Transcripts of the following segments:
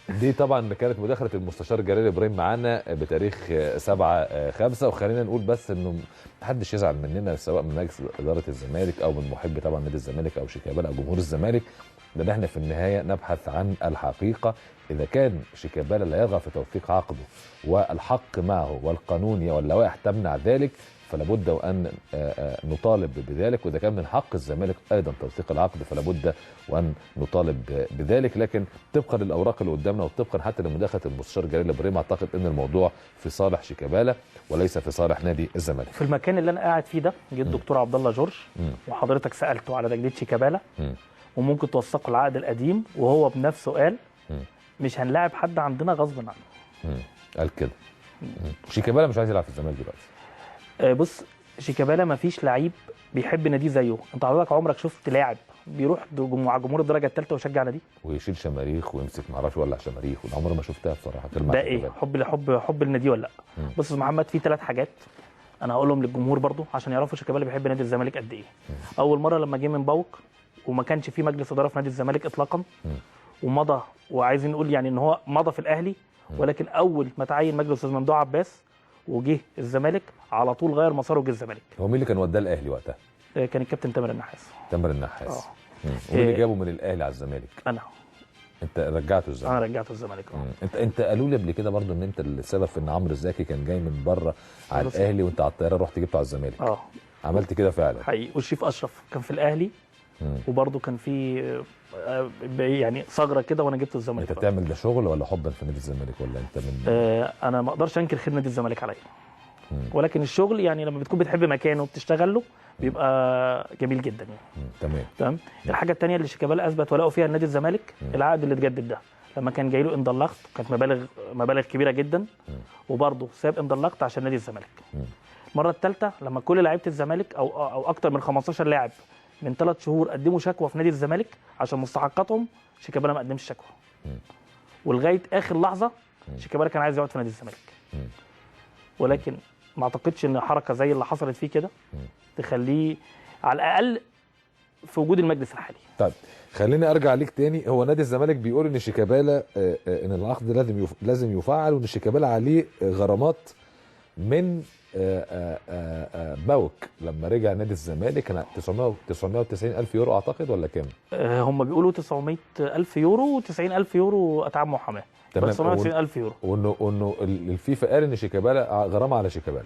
دي طبعا كانت مداخله المستشار جلال ابراهيم معانا بتاريخ 7/5. وخلينا نقول بس انه محدش يزعل مننا، سواء من مجلس ادارة الزمالك او من محب طبعا نادي الزمالك او شيكابالا او جمهور الزمالك، لان احنا في النهاية نبحث عن الحقيقة. اذا كان شيكابالا لا يرغب في توثيق عقده والحق معه والقانون واللوائح تمنع ذلك، فلابد وان نطالب بذلك. واذا كان من حق الزمالك ايضا توثيق العقد فلابد وان نطالب بذلك. لكن طبقا للاوراق اللي قدامنا وطبقا حتى لمداخله المستشار جلال ابراهيم، اعتقد ان الموضوع في صالح شيكابالا وليس في صالح نادي الزمالك. في المكان اللي انا قاعد فيه ده جه الدكتور عبد الله جورج، وحضرتك سالته على تجديد شيكابالا وممكن توثقوا العقد القديم، وهو بنفسه قال مش هنلاعب حد عندنا غصب عنه. قال كده. شيكابالا مش عايز يلعب في الزمالك دلوقتي. بص، شيكابالا ما فيش لعيب بيحب ناديه زيه. انت حضرتك عمرك شفت لاعب بيروح مع جمهور الدرجة الثالثة ويشجع ناديه ويشيل شماريخ ويمسك ما اعرفش يولع شماريخ؟ عمري ما شفتها بصراحة. ده ايه؟ حب حب حب النادي ولا لا؟ بص يا محمد، في 3 حاجات انا هقولهم للجمهور برضو عشان يعرفوا شيكابالا بيحب نادي الزمالك قد ايه. اول مرة لما جه من باوك وما كانش في مجلس ادارة في نادي الزمالك اطلاقا، ومضى، وعايزين نقول يعني ان هو مضى في الاهلي، ولكن اول ما تعين مجلس استاذ ممدوح عباس وجه الزمالك على طول غير مساره وجه الزمالك. هو مين اللي كان وداه الاهلي وقتها؟ كان الكابتن تامر النحاس. تامر النحاس. ومين اللي جابه من الاهلي على الزمالك؟ انا. انت رجعته الزمالك؟ انا رجعته الزمالك. انت قالوا لي قبل كده برضو ان انت السبب في ان عمرو الزكي كان جاي من بره على الاهلي وانت على الطيارة رحت جبته على الزمالك. عملت كده فعلا؟ حقيقي. والشريف اشرف كان في الاهلي، وبرضه كان في يعني ثغره كده وانا جبته الزمالك. انت بتعمل ده شغل ولا حبا في نادي الزمالك ولا انت من؟ انا ما اقدرش انكر خير نادي الزمالك عليا، ولكن الشغل يعني لما بتكون بتحب مكانه وبتشتغل له بيبقى جميل جدا يعني. تمام. الحاجة الثانية اللي شيكابالا اثبت ولاؤه فيها لنادي الزمالك، العقد اللي اتجدد ده لما كان جاي له اندرلخت كانت مبالغ كبيرة جدا، وبرضه ساب اندرلخت عشان نادي الزمالك. المرة الثالثة لما كل لعيبة الزمالك او اكتر من 15 لاعب من 3 شهور قدموا شكوى في نادي الزمالك عشان مستحقاتهم، شيكابالا ما قدمش شكوى. ولغاية اخر لحظة شيكابالا كان عايز يقعد في نادي الزمالك، ولكن ما اعتقدش ان حركة زي اللي حصلت فيه كده تخليه على الاقل في وجود المجلس الحالي. طيب خليني ارجع ليك تاني. هو نادي الزمالك بيقول ان شيكابالا ان العقد لازم يفعل، وان شيكابالا عليه غرامات من باوك لما رجع نادي الزمالك كان 990 ألف يورو اعتقد، ولا كام؟ هم بيقولوا 900 ألف يورو و90 ألف يورو اتعاب محاماة. تمام، 990 ألف يورو. وانه الفيفا قال ان شيكابالا غرامة على شيكابالا.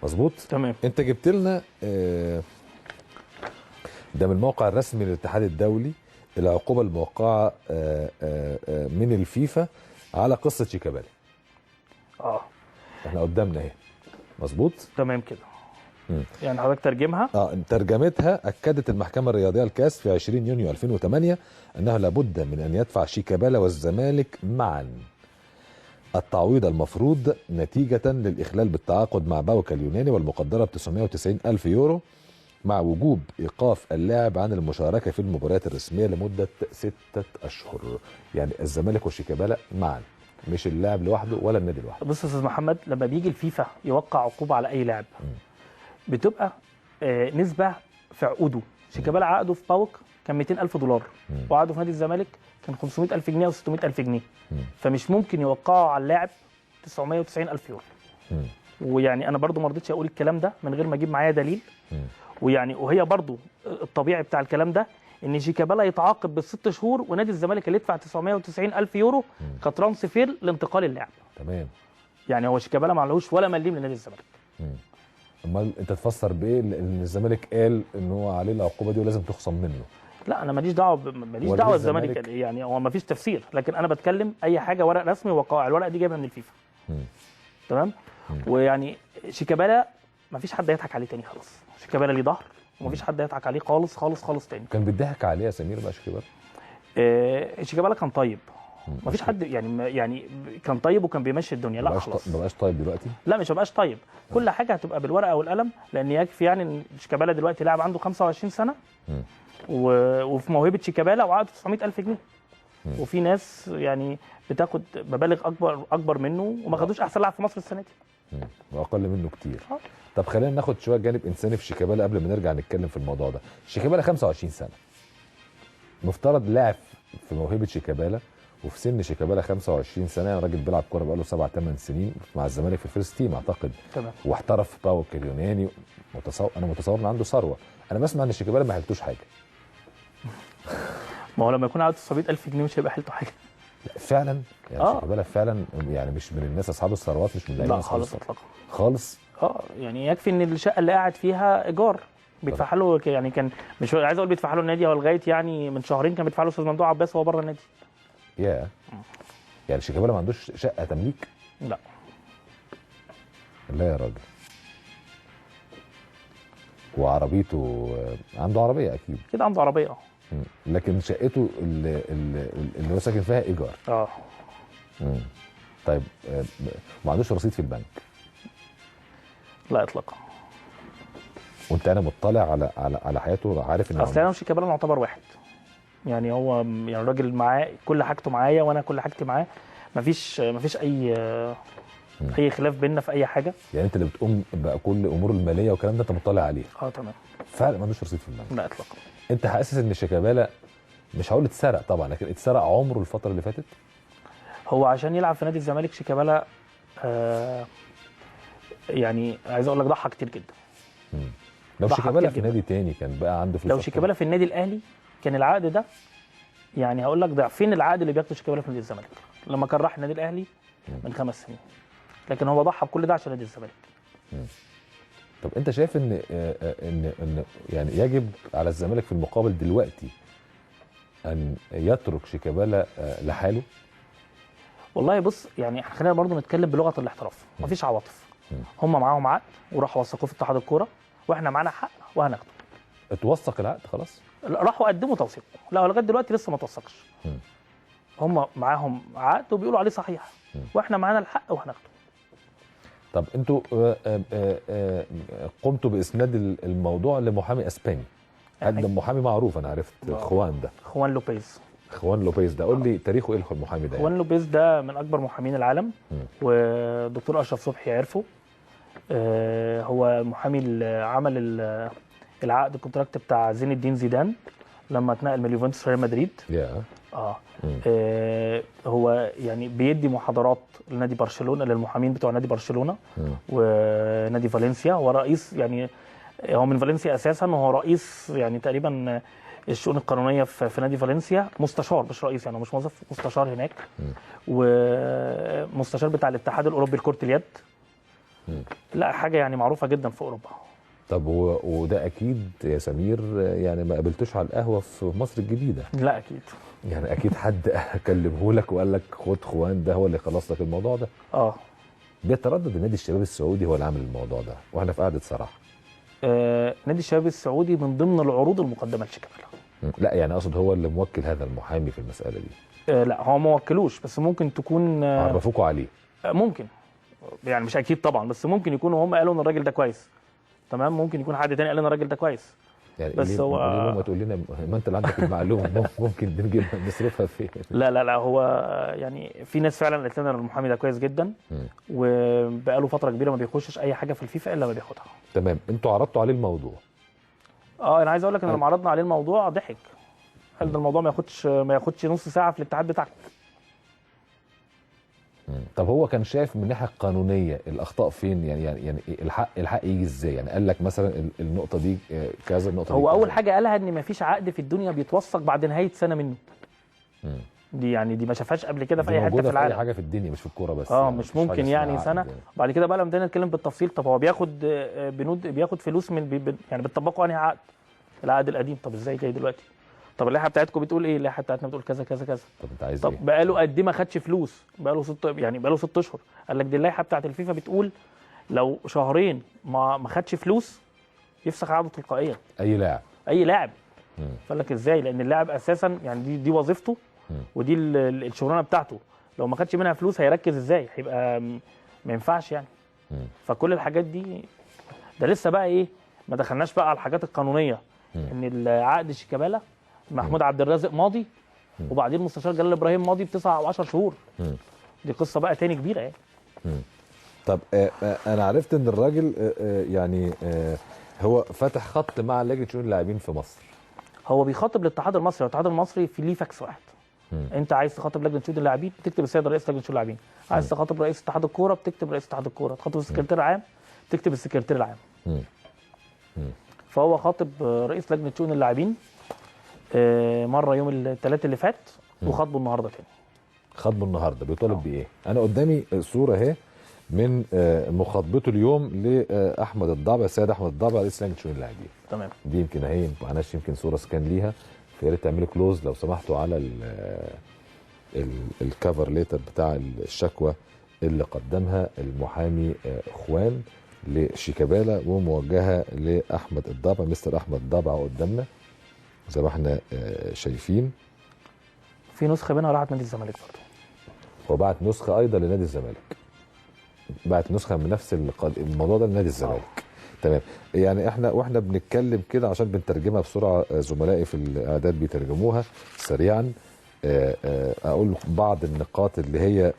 مظبوط؟ تمام. انت جبت لنا ده من الموقع الرسمي للاتحاد الدولي، العقوبة الموقعة من الفيفا على قصة شيكابالا. احنا قدامنا اهي. مظبوط؟ تمام كده. يعني حضرتك ترجمها؟ ترجمتها: اكدت المحكمة الرياضية الكاس في 20 يونيو 2008 انه لابد من ان يدفع شيكابالا والزمالك معا التعويض المفروض نتيجة للاخلال بالتعاقد مع باوكا اليوناني والمقدره ب 990 ألف يورو، مع وجوب ايقاف اللاعب عن المشاركة في المباريات الرسمية لمدة 6 أشهر. يعني الزمالك وشيكابالا معا، مش اللاعب لوحده ولا النادي لوحده. بص يا استاذ محمد، لما بيجي الفيفا يوقع عقوبه على اي لاعب بتبقى نسبه في عقوده. شيكابالا عقده في باوك كان 200 ألف دولار، وعقده في نادي الزمالك كان 500 ألف جنيه او 600 ألف جنيه، فمش ممكن يوقعوا على اللاعب 990 ألف يورو. ويعني انا برضو ما رضيتش اقول الكلام ده من غير ما اجيب معايا دليل. ويعني وهي برضو الطبيعي بتاع الكلام ده ان شيكابالا يتعاقب بال6 شهور ونادي الزمالك اللي يدفع 990 ألف يورو ك transfer لانتقال اللاعب. تمام. يعني هو شيكابالا ما عليهوش ولا مليم لنادي الزمالك. امال انت تفسر بايه ان الزمالك قال ان هو عليه العقوبة دي ولازم تخصم منه؟ لا انا ماليش دعوه، ماليش دعوه الزمالك يعني هو ما فيش تفسير، لكن انا بتكلم اي حاجة ورق رسمي وقائع، الورقة دي جايبها من الفيفا. تمام. ويعني شيكابالا ما فيش حد يضحك عليه تاني خلاص، شيكابالا ليه ظهر ومفيش حد يضحك عليه خالص خالص خالص تاني. كان بيضحك عليه يا سمير بقى شيكابالا؟ شيكابالا كان طيب، مفيش حد يعني كان طيب وكان بيمشي الدنيا. لا خلاص ما بقاش طيب دلوقتي؟ لا مش هبقاش طيب، كل حاجة هتبقى بالورقة والقلم، لان يكفي يعني ان شيكابالا دلوقتي لاعب عنده 25 سنة وفي موهبة شيكابالا وعقده 900 ألف جنيه. وفي ناس يعني بتاخد مبالغ اكبر منه وما خدوش احسن لاعب في مصر السنة دي. واقل منه كتير. طب خلينا ناخد شوية جانب انساني في شيكابالا قبل ما نرجع نتكلم في الموضوع ده. شيكابالا 25 سنة، مفترض لاعب في موهبة شيكابالا وفي سن شيكابالا 25 سنة، يعني راجل بيلعب كورة بقاله 7 8 سنين مع الزمالك في ال first team اعتقد. تمام. واحترف في باوك اليوناني. انا متصور ان عنده ثروة. انا بسمع ان شيكابالا ما حلتوش حاجة. ما هو لما يكون عنده 900,000 جنيه مش هيبقى حيلته حاجة. فعلا يعني شيكابالا فعلا يعني مش من الناس اصحاب الثروات، مش من اللعيبة. لا خالص اطلاقا خالص. يعني يكفي ان الشقة اللي قاعد فيها ايجار بيدفعها له، يعني كان مش عايز اقول بيدفعها له النادي، هو لغاية يعني من شهرين كان بيدفع له استاذ ممدوح عباس وهو بره النادي. يا يعني شيكابالا ما عندوش شقه تمليك؟ لا. لا يا راجل. وعربيته، عنده عربية اكيد. كده عنده عربية. لكن شقته اللي هو ساكن فيها ايجار. طيب ما عندوش رصيد في البنك؟ لا اطلاقا. وانت انا مطلع على على على حياته، عارف ان اصل انا وشيكابالا نعتبر واحد. يعني هو يعني الراجل معاه كل حاجته معايا وانا كل حاجتي معاه، مفيش اي خلاف بيننا في اي حاجة. يعني انت اللي بتقوم بقى كل امور المالية والكلام ده انت مطلع عليه. تمام. فعلا ما عندوش رصيد في البنك؟ لا اطلاقا. انت حاسس ان شيكابالا، مش هقول اتسرق طبعا، لكن اتسرق عمره الفترة اللي فاتت؟ هو عشان يلعب في نادي الزمالك شيكابالا يعني عايز اقول لك ضحى كتير جدا. لو شيكابالا في نادي تاني كان بقى عنده فلوس. لو شيكابالا في النادي الاهلي كان العقد ده، يعني هقول لك ضعفين العقد اللي بياخده شيكابالا في نادي الزمالك لما كان راح النادي الاهلي من 5 سنين، لكن هو ضحى بكل ده عشان نادي الزمالك. طب انت شايف ان ان ان يعني يجب على الزمالك في المقابل دلوقتي ان يترك شيكابالا لحاله؟ والله بص، يعني خلينا برضو نتكلم بلغه الاحتراف، مفيش عواطف. هم معاهم عقد وراحوا وثقوه في اتحاد الكورة، واحنا معانا حق وهناخده. اتوثق العقد خلاص؟ راحوا قدموا توثيقه، لا لغاية دلوقتي لسه ما توثقش. هم معاهم عقد وبيقولوا عليه صحيح، واحنا معانا الحق وهناخده. طب انتوا قمتوا باسناد الموضوع لمحامي اسباني. هذا محامي معروف، انا عرفت خوان ده. خوان لوبيز. خوان لوبيز ده قول لي تاريخه ايه المحامي ده؟ خوان لوبيز ده من اكبر محامين العالم، والدكتور اشرف صبحي عرفه. هو محامي اللي عمل العقد ال contract بتاع زين الدين زيدان لما اتنقل من اليوفنتوس ريال مدريد. هو يعني بيدي محاضرات لنادي برشلونة، للمحامين بتوع نادي برشلونة ونادي فالنسيا. هو رئيس، يعني هو من فالنسيا اساسا، وهو رئيس يعني تقريبا الشؤون القانونية في نادي فالنسيا، مستشار مش رئيس، يعني مش موظف، مستشار هناك، ومستشار بتاع الاتحاد الاوروبي لكرة اليد. لا حاجة يعني معروفة جدا في اوروبا. طب وده اكيد يا سمير يعني ما قابلتوش على القهوة في مصر الجديدة؟ لا اكيد، يعني اكيد حد كلمة لك وقال لك خد خوان ده هو اللي خلص لك الموضوع ده. بيتردد النادي الشباب السعودي هو اللي عامل الموضوع ده، واحنا في قعدة صراحة. نادي الشباب السعودي من ضمن العروض المقدمة لشيكابالا. لا يعني اقصد هو اللي موكل هذا المحامي في المسالة دي. لا هو ما وكلوش، بس ممكن تكون عرفوكوا عليه. ممكن، يعني مش اكيد طبعا، بس ممكن يكونوا هم قالوا ان الراجل ده كويس. تمام، ممكن يكون حد تاني قال لنا الراجل ده كويس. يعني بس هو ما تقول لنا، ما انت اللي عندك المعلومة، ممكن نجيبها نصرفها فين؟ لا لا لا، هو يعني في ناس فعلا قالت لنا المحامي ده كويس جدا، وبقاله فترة كبيرة ما بيخشش اي حاجة في الفيفا الا ما بياخدها. تمام، انتوا عرضتوا عليه الموضوع؟ انا عايز اقول لك ان لما عرضنا عليه الموضوع ضحك، قال ده الموضوع ما ياخدش نص ساعة في الاتحاد بتاعكم. طب هو كان شايف من الناحية القانونية الاخطاء فين؟ يعني الحق يجي ازاي؟ يعني قال لك مثلا النقطة دي كذا، النقطة دي هو اول حاجة قالها ان مفيش عقد في الدنيا بيتوثق بعد نهاية سنة منه. دي يعني دي ما شافهاش قبل كده في اي حتة في العالم، في اي حاجة في الدنيا، مش في الكورة بس. يعني مش ممكن يعني سنة. بعد كده بقى لما بدأنا نتكلم بالتفصيل، طب هو بياخد بنود، بياخد فلوس من يعني بتطبقوا انهي عقد؟ العقد القديم. طب ازاي جاي دلوقتي؟ طب اللائحة بتاعتكم بتقول ايه؟ اللائحة بتاعتنا بتقول كذا كذا كذا. طب انت عايز طب ايه؟ بقاله قد ايه ما خدش فلوس؟ بقاله 6 اشهر. قال لك دي اللائحة بتاعت الفيفا بتقول لو شهرين ما خدش فلوس يفسخ عقده تلقائيا. اي لاعب. اي لاعب. فقال لك ازاي؟ لان اللاعب اساسا يعني دي وظيفته، ودي الشغلانة بتاعته، لو ما خدش منها فلوس هيركز ازاي؟ هيبقى ما ينفعش يعني. فكل الحاجات دي، ده لسه بقى ايه، ما دخلناش بقى على الحاجات القانونية، ان العقد شيكابالا محمود عبد الرازق ماضي، وبعدين مستشار جلال ابراهيم ماضي ب9 أو 10 شهور. دي قصة بقى تاني كبيرة يعني. طب انا عرفت ان الراجل يعني هو فتح خط مع لجنة شؤون اللاعبين في مصر. هو بيخاطب الاتحاد المصري، الاتحاد المصري في ليه فاكس واحد. انت عايز تخاطب لجنة شؤون اللاعبين بتكتب السيد رئيس لجنة شؤون اللاعبين، عايز تخاطب رئيس اتحاد الكورة بتكتب رئيس اتحاد الكورة، تخاطب السكرتير العام تكتب السكرتير العام. فهو خاطب رئيس لجنة شؤون اللاعبين مرة يوم الثلاث اللي فات، وخاطبه النهارده تاني. خاطبه النهارده بيطالب بايه؟ انا قدامي صوره اهي من مخاطبته اليوم لاحمد الضبع، السيد احمد الضبع رئيس لجنة شؤون اللاعبين. تمام. دي يمكن اهي معناش يمكن صوره scan ليها، فيا ريت تعملوا close لو سمحتوا على ال cover letter بتاع الشكوى اللي قدمها المحامي اخوان لشيكابالا وموجهه لاحمد الضبع، مستر احمد الضبع قدامنا زي ما احنا شايفين. في نسخه منها راحت نادي الزمالك برضه. وبعت نسخه ايضا لنادي الزمالك. بعت نسخه من نفس الموضوع ده لنادي الزمالك. تمام. يعني احنا واحنا بنتكلم كده عشان بنترجمها بسرعة، زملائي في الاعداد بيترجموها سريعا. اقول بعض النقاط اللي هي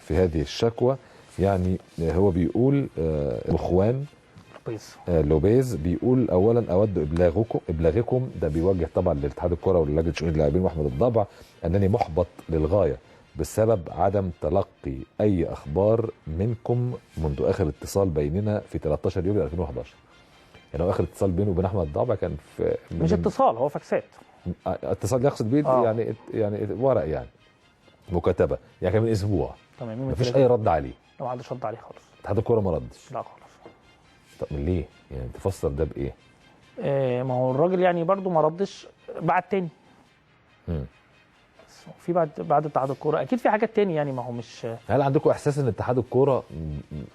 في هذه الشكوى. يعني هو بيقول اخوان لوبيز بيقول اولا اود ابلاغكم، ده بيوجه طبعا لاتحاد الكره وللجنه شؤون اللاعبين واحمد الضبع، انني محبط للغاية بسبب عدم تلقي اي اخبار منكم منذ اخر اتصال بيننا في 13 يوليو 2011. يعني هو اخر اتصال بينه وبين احمد الضبع كان في، مش اتصال، هو فاكسات. اتصال يقصد بيه يعني ورق، يعني مكاتبه، يعني كان من اسبوع. تمام. مفيش اي رد عليه. لا، ما حدش رد عليه خالص. اتحاد الكورة ما ردش. لا خالص. طب ليه؟ يعني تفسر ده بايه؟ ما هو الراجل يعني برده ما ردش، بعت تاني. بس في بعد اتحاد الكورة اكيد في حاجات تاني، يعني ما هو مش. هل عندكم احساس ان اتحاد الكورة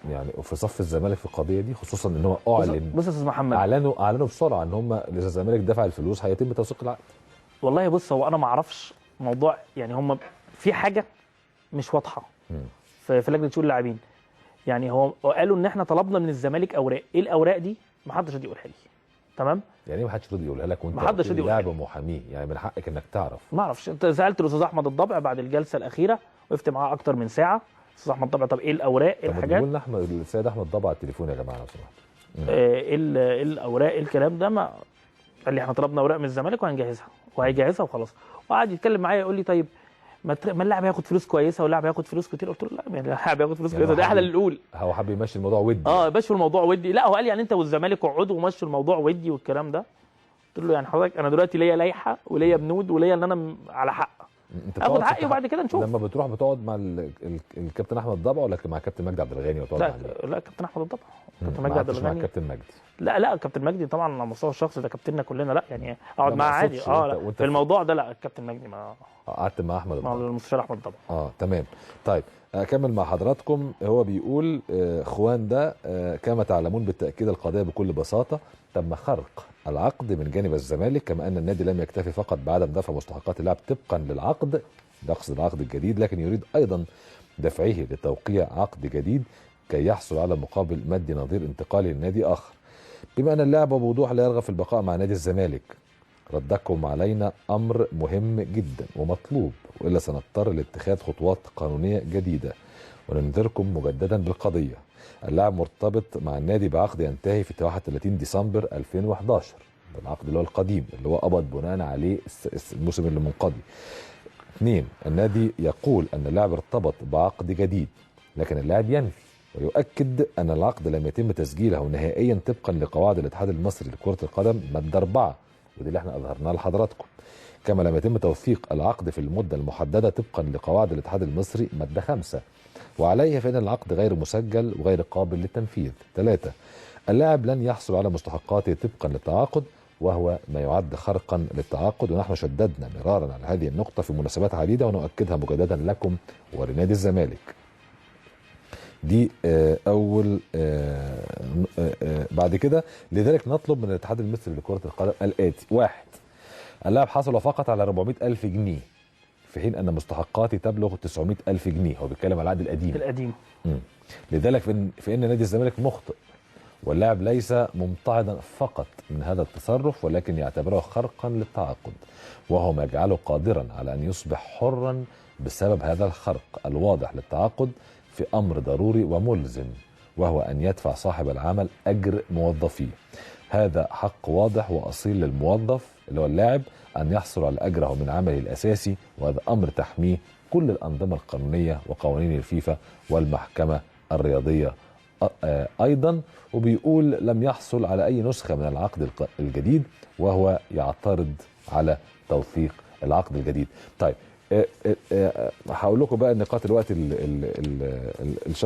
يعني في صف الزمالك في القضية دي، خصوصا ان هو اعلن؟ بص يا استاذ محمد، اعلنوا بسرعة ان هم اذا الزمالك دفع الفلوس هيتم توثيق العقد. والله بص، هو انا ما اعرفش موضوع، يعني هم في حاجة مش واضحة في لجنة شؤون اللاعبين. يعني هو قالوا ان احنا طلبنا من الزمالك اوراق، ايه الاوراق دي؟ ما حدش راضي يقولها لي. تمام؟ يعني ايه ما حدش راضي يقولها لك وانت لاعب ومحاميه؟ يعني من حقك انك تعرف. ما اعرفش. انت سالت الاستاذ احمد الضبع بعد الجلسة الاخيرة، وقفت معاه اكتر من ساعة. الاستاذ احمد الضبع طب ايه الاوراق؟ ايه الحاجات؟ طب قول لنا السيد احمد الضبع على التليفون يا جماعة لو سمحت. ايه الاوراق؟ ايه الكلام ده؟ ما قال لي احنا طلبنا اوراق من الزمالك وهنجهزها، وهيجهزها وخلاص. وقعد يتكلم معايا يقول لي طيب ما اللاعب هياخد فلوس كويسة واللاعب هياخد فلوس كتير. قلت له لا، يعني اللاعب هياخد فلوس كويسة، ده احنا اللي نقول. هو حب يمشي الموضوع ودي. مشوا الموضوع ودي. لا هو قال يعني انت والزمالك اقعدوا ومشوا الموضوع ودي والكلام ده. قلت له يعني حضرتك انا دلوقتي ليا لائحة وليا بنود وليا ان انا على حق، اخد حقي وبعد كده نشوف. لما بتروح بتقعد مع الكابتن احمد الضبع ولا مع الكابتن مجدي عبد الغني؟ لا لا، كابتن احمد الضبع. كابتن مجدي عبد الغني مع كابتن مجدي؟ لا لا، كابتن مجدي طبعا على المستوى الشخصي ده كابتننا كلنا، لا يعني اقعد معاه عادي. لا في الموضوع ده لا، الكابتن مجدي ما قعدت مع احمد الضبع، مع المستشار احمد الضبع. تمام. طيب اكمل مع حضراتكم. هو بيقول اخوان ده كما تعلمون بالتاكيد القضية بكل بساطة تم خرق العقد من جانب الزمالك، كما ان النادي لم يكتفي فقط بعدم دفع مستحقات اللاعب طبقا للعقد، ده العقد الجديد، لكن يريد ايضا دفعه لتوقيع عقد جديد كي يحصل على مقابل مادي نظير انتقالي لنادي اخر. بما ان اللاعب بوضوح لا يرغب في البقاء مع نادي الزمالك، ردكم علينا امر مهم جدا ومطلوب، والا سنضطر لاتخاذ خطوات قانونية جديدة وننذركم مجددا بالقضية. اللاعب مرتبط مع النادي بعقد ينتهي في 31 ديسمبر 2011، ده العقد اللي هو القديم اللي هو قبض بناء عليه الموسم اللي منقضي. 2، النادي يقول ان اللاعب ارتبط بعقد جديد، لكن اللاعب ينفي ويؤكد ان العقد لم يتم تسجيله نهائيا طبقا لقواعد الاتحاد المصري لكرة القدم مادة 4، ودي اللي احنا اظهرناها لحضراتكم. كما لم يتم توثيق العقد في المدة المحددة طبقا لقواعد الاتحاد المصري مادة 5، وعليه فإن العقد غير مسجل وغير قابل للتنفيذ. 3، اللاعب لن يحصل على مستحقاته طبقا للتعاقد، وهو ما يعد خرقا للتعاقد، ونحن شددنا مرارا على هذه النقطة في مناسبات عديدة ونؤكدها مجددا لكم ولنادي الزمالك. دي أول. بعد كده لذلك نطلب من الاتحاد المصري لكرة القدم الآتي: 1، اللاعب حصل فقط على 400,000 جنيه في حين أن مستحقاتي تبلغ 900,000 جنيه. هو بيتكلم على العقد القديم. القديم. لذلك فإن نادي الزمالك مخطئ، واللاعب ليس ممتعضا فقط من هذا التصرف، ولكن يعتبره خرقا للتعاقد، وهو ما يجعله قادرا على أن يصبح حرا بسبب هذا الخرق الواضح للتعاقد في أمر ضروري وملزم، وهو أن يدفع صاحب العمل أجر موظفيه. هذا حق واضح وأصيل للموظف اللي هو اللاعب أن يحصل على أجره من عمله الأساسي، وهذا أمر تحميه كل الأنظمة القانونية وقوانين الفيفا والمحكمة الرياضية أيضا. وبيقول لم يحصل على أي نسخة من العقد الجديد، وهو يعترض على توثيق العقد الجديد. طيب هقول لكم بقى النقاط الوقت.